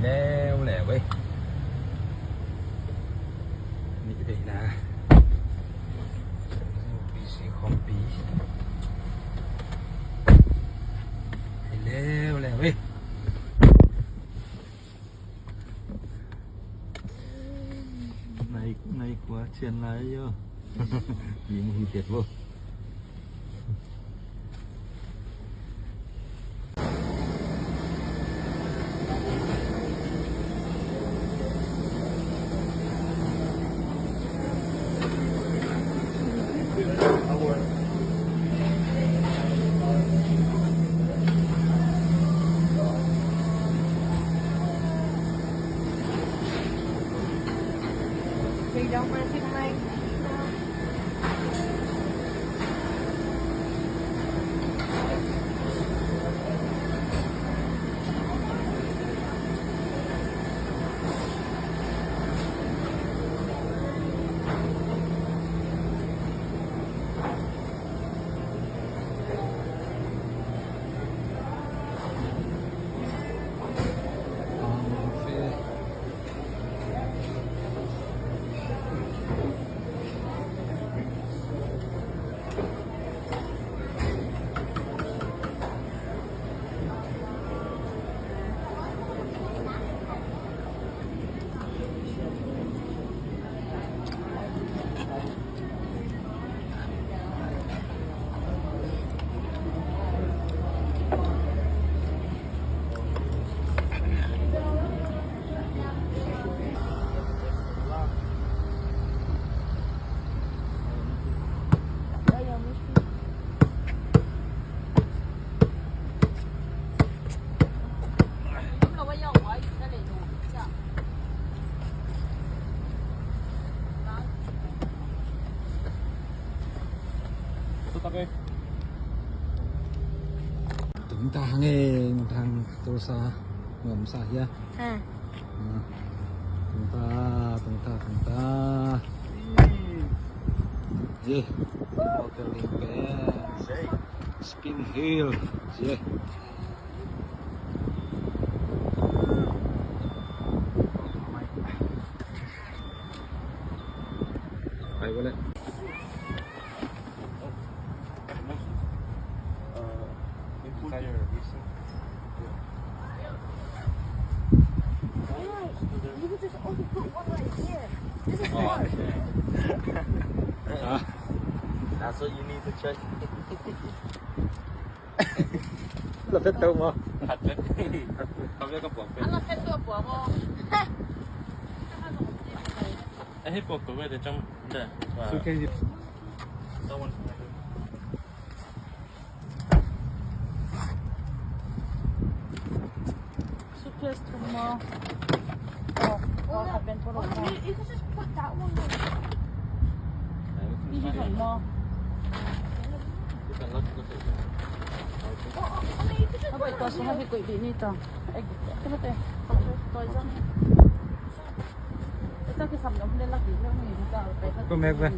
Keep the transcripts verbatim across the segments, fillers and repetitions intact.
Leuleu ei. Nih veina. P C khawmpi. Leuleu ei. Nai, nai kua chian lai yo. Lim hi piat bo. They don't want to take my Tung ta hang e, tung ta hang, tul sa, ngom sa hia. Ha. Tung ta, tung ta, tung ta. Ye. Hotel in pen Spring Hill. Ye. Ai, wala. You could just only put one right here. This is one. That's what you need to check. Lah phet to maw. Phet. Phet ka puak phet. Alah phet to puak maw. Eh, hei puak to weh, de chang de. Suitcase. That one. Suitcase to maw. Oh, oh, oh, you, you could just put that one on. Hi hi maw. Oh, oh, oh, no, you could just put it on here. Ko mek ve.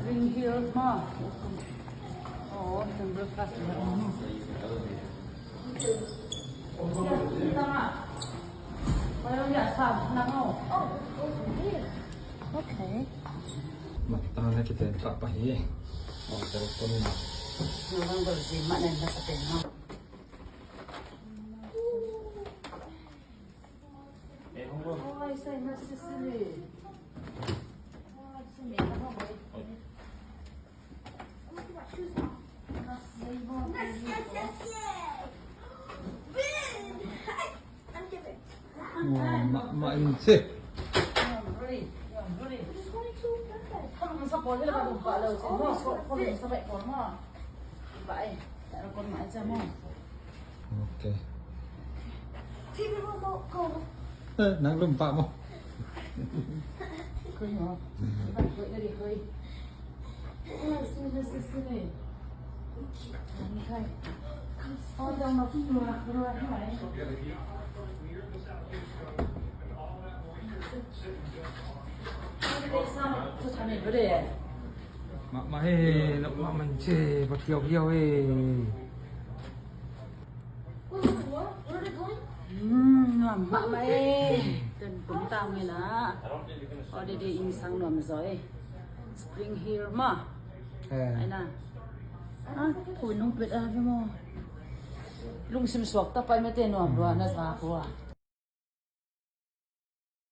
Green Hills maw. Oh, you can breakfast here. Okay. Mata na kita tak apa ye. Oh, telepon. Ma, ma in si. Okay. Eh, nang lum pah maw. Mah mah e, lok mah man ci, va phiau phiau e. Hmm, nuam mah mah e. Ken kum tang hi na. Holiday inn sang nuam zaw e. Spring Hill mah. Eh. Ai na. Ah, thu nung pet a ve maw. Lungsim suak ta pai mate nuam lua na za khua.